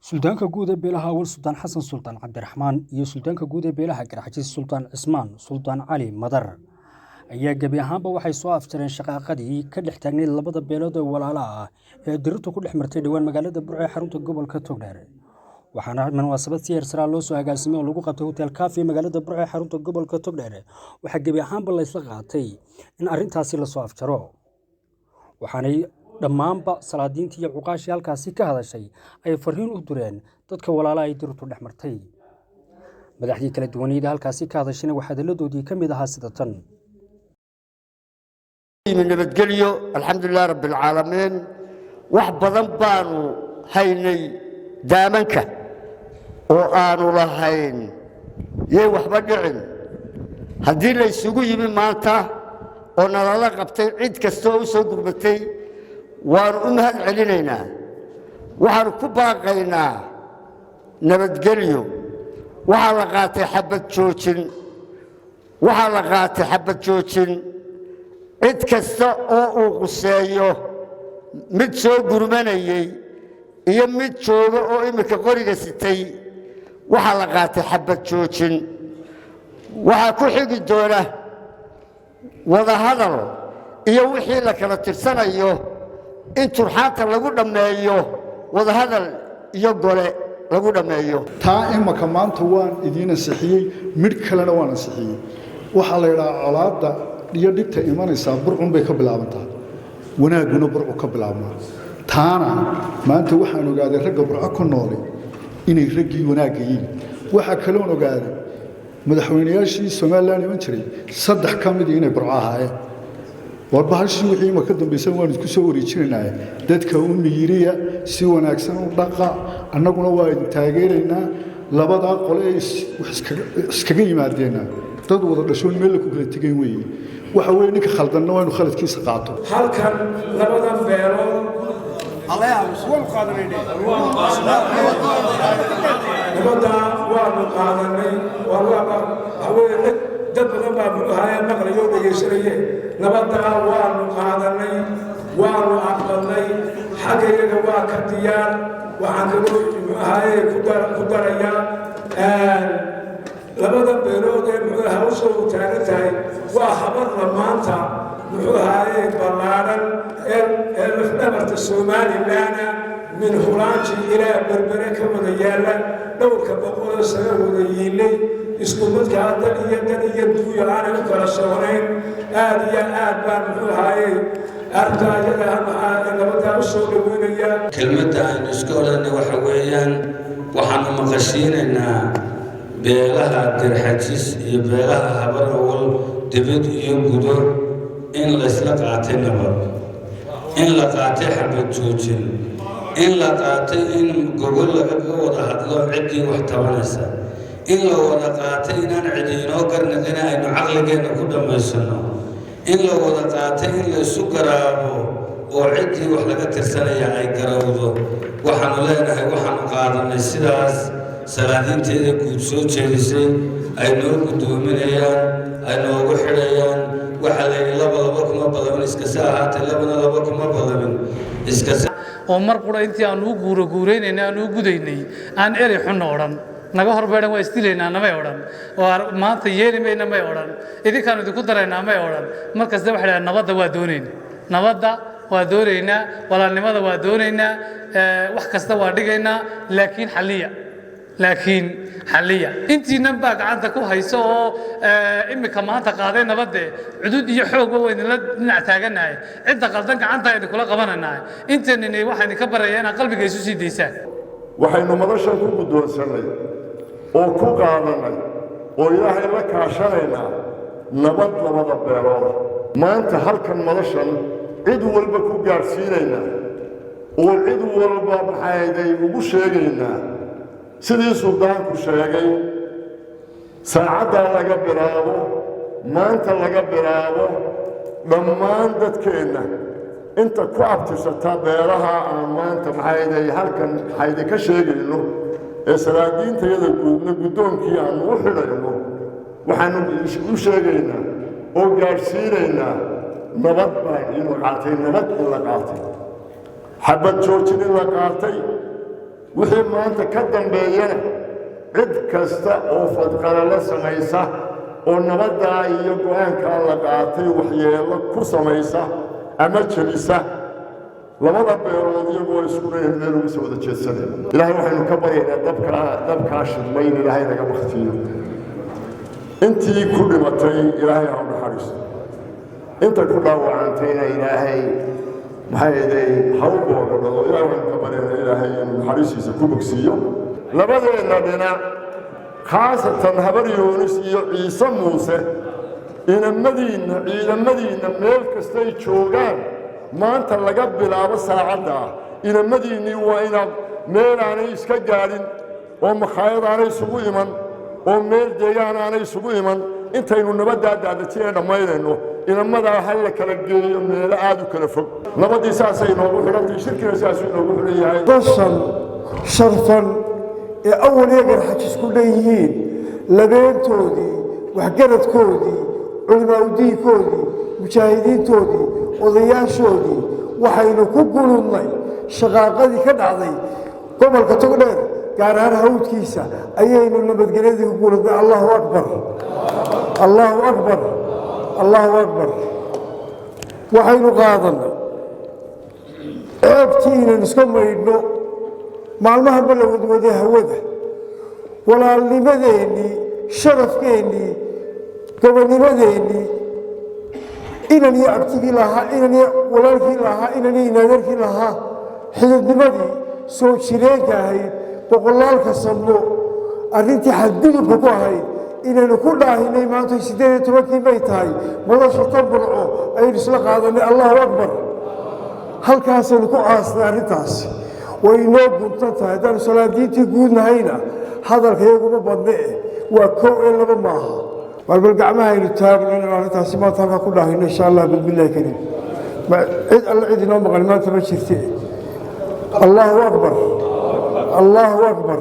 Suldaanka guud ee beelaha Awal, Suldaan Xasan Suldaan Cabdiraxmaan, iyo suldaanka guud ee beelaha Garxajis, Suldaan Cismaan Suldaan Cali Madar, ayaa gebi ahaanba waxay soo afjareen shaqaaqadii ka dhex taagnayd labada beelood ee walaalaha ah ee dirirtu ku dhex martay dhowaan magaalada Burco ee xarunta gobolka Togdheer. Waxaana munaasabad si heersaraa loo soo agaasimay oo lagu qabtay Hotel Kaafi magaalada Burco ee xarunta gobolka Togdheer waxaa gebi ahaanba laysla qaatay in arrintaasi lasoo afjaro. Waxaanay dhammaanba salaadiintii iyo cuqaashii halkaasi ka hadashay ay fariin u direen dadka walaalaha ay dirirtu dhex martay. Madaxdii kala duwanayda halkaasi ka hadashayna waxaa hadalladoodii ka mid ahaa sida tan. Nabadgelyo, alxamdulilah rabbi alcaalamiin. Wax badan baanu haynay daamanka oo aanu lahayn yay waxba dhicin. Haddii laysugu yimi maanta oo nalala qabtay, cid kasta oo u soo gurmatay waannu u mahad celinaynaa. Waxaannu ku baaqaynaa nabadgelyo. Waxaa la qaatay xabbad joojin, waxaa la qaatay xabbad joojin. Cid kasta oo uu quseeyo, mid soo gurmanayey iyo mid jooga oo imminka qoriga sitay, waxaa la qaatay xabbad joojin. Waxaa ku xigi doona wadahadal iyo wixii la kala tirsanayo in turxaanta lagu dhammeeyo, wadahadal iyo gole lagu dhammeeyo. Taa imaka maanta waan idiin ansixiyey, midh kalena waan ansixiyey. Waxaa la yidhaha colaadda iyo dhibta imanaysaa Burcun bay ka bilaabantaa, wanaagguna Burcu ka bilaabmaa. Taana maanta waxaan ogaaday ragga Burco ku nooli inay raggii wanaagga yihiin. Waxaa kaloon ogaaday madaxweynayaashii Somalilan iman jiray saddex ka midii inay Burco ahaayeen. Warba hashii wixii ima ka dambaysan waan isku soo wareejinaynaa. Dadka u miyiriya, si wanaagsan u dhaqa, annaguna waa idin taageeraynaa. Labadaa qole ee wax iskaga yimaadeenna dad wada dhashoon meel la ku kala tegayn weeye. Waxa weeye ninka khaldanna waa inu khaladkiisa qaato. Halkan labadan beelood nabadaa waanu qaadanay. Waxaweye dad badan baa muxuu ahaaye maqlayo oo dhegaysanaye. Nabadaa waanu qaadanay, waanu aqbalnay, xagga iyaga waa ka diyaar. Waxaan kaloo muxuu ahaaye ku darayaa labada beelood ee muxuu hawshoodu taagan tahay waa habarla maanta muxuu ahaaye ballaadhan ee lafdhabarta Somalilandna min Huraanji ilaa Berbere ka wada yaalla, dhowrka boqoloo sano wada yiilay, isku midkaa dad iyo duuyo aanay u kala soonayn. Aad iyo aad baan muxuu ahaaye arrintaa iyada maxaa nabadaa u soo dhaweynayaa. Kelmadda aynu iska odhanay waxa weeyaan, waxaanu maqashiinaynaa beelaha Garxajis iyo beelaha Habar Awal, dibad iyo gudo, in laysla qaatay nabad, in la qaatay xabad joojin, in la qaatay in gogol lagaga wada hadlo ciddii wax tabanaysa, in la wada qaatay inaan cidi inoo garnaqina aynu caqligeenna ku dhammaysanno, in la wada qaatay in laysu garaabo oo ciddii wax laga tirsanaya ay garawdo. Waxaanu leenahay waxaanu qaadanay sidaas salaadiinteeda guud soo jeedisay, ay noo guddoominayaan, ay noogu xidhayaan. Waxaa la yidhi laba laba kuma badamin, iskase ahaatee labana laba kuma badamin iskase. Oo mar qura intii aanu u guuro guuraynaynay, aanu u gudaynay, aan erey xunna odhan, naga horbeedhan, waa isdilaynaa namay odhan, oo maanta yeeli mayna may odhan, idinkaanu idinku daraynaa may odhan. Mar kasta waxay dhahaan nabadda waa doonaynaa, nabadda waa doonaynaa, walaalnimada waa doonaynaa, wax kasta waa dhigaynaa, laakiin xalliya, laakiin xalliya. Intiinan baa gacanta ku hayso oo imika maanta qaaday nabadde, cudud iyo xoogba waa idinla dhinac taaganahay. Cidda qaldan gacanta idinkula qabananahay. Intaynani waxaan idinka barayaa inaad qalbiga isu sii daysaan. Waxaynu madashan ku guddoonsannay oo ku qaadannay oo Ilaahay la kaashanaynaa nabad labada beelood. Maanta halkan madashan cid walba ku gaadhsiinaynaa oo cid walba maxayday ugu sheegaynaa sidii suldaanku sheegay: saacaddaa laga bilaabo, maanta laga bilaabo, dhammaan dadkeenna inta ku abtirsata beelaha aan maanta maxayday halkan maxayday ka sheegayno ee salaadiintayada guudna guddoonkii aannu u xidhayno, waxaannu u sheegaynaa oo gaadhsiinaynaa nabad baa in la qaatay, nabad in la qaatay, xabad joojin in la qaatay. Wixii maanta ka dambeeyana, cid kasta oo fadqalala samaysa oo nabaddaa iyo go'aankaa la qaatay waxyeello ku samaysa ama jebisa, labada beelood iyagoo isku dhan meel uga soo wada jeedsanaya. Ilaahay waxaynu ka baryaynaa dabkaa shidmay in Ilaahay naga baktiyo. Intii ku dhimatay Ilaahay ha u naxariisto, inta ku dhaawacantayna Ilaahay maxay ahayd ha u boogadhado. Ilahay waxaynu ka baryaynaa Ilaahay inuu naxariistiisa ku bogsiiyo. Labadeenna dhinac, khaasatan Habar Yoonis iyo Ciise Muuse, inamadiinna, ciidamadiinna meel kastay joogaan maanta laga bilaabo saacadda ah, inamadiinnii waa inaad meelaanay iska gaadhin oo makhaayad aanay isugu iman oo meel deegaan aanay isugu iman intaynu nabaddaa daadajinee dhammaynayno. Inamadaa ha la kala geeyo meelo aad u kala fog. Nabaddii saasay inoogu xidhantay, shirkina saasuu inoogu xidhan yahay. Bashan sharfan ee awal iyo Garxajis ku dhan yihiin, labeentoodii, waxgaradkoodii, culimaaudiinkoodii, mujaahidiintoodii, odayaashoodii, waxaynu ku guludnay shaqaaqadii ka dhacday gobolka Togdheer, gaar ahaan hawdkiisa, ayaynu nabadgelyadii ku guludnay. Allahu akbar, allahu akbar, allahu akbar. Waxaynu qaadannay ceebtii inaynu iska maydhno maalmahanba la wadwaday hawada, walaalnimadeennii, sharafkeennii, gobonnimadeennii, inan iyo abtigii lahaa, inan iyo walaalkii lahaa, inan iyo inaadeerkii lahaa, xididnimadii soo jireenka ahayd boqolaalka sanno, arrintii xadgudubka ku ahayd inaynu ku dhaahinay maanta 18-kii bay tahay madasha tan Burco ayaynu isla qaadanay. Allahu akbar. Halkaasaynu ku aasnay arrintaasi, way inoo guntan tahay. Haddaanu salaadiintii guudnahayna, hadalka iyaguma badne eh, waa kow ee laba maaha. Bal gacmahaynu taagno inaynu arrintaasi maanta halkaa ku dhaahino, insha Allah, bismillahi kariim. Cid alle cid inoo maqan maanta ma jirte. Allahu akbar, allahu akbar.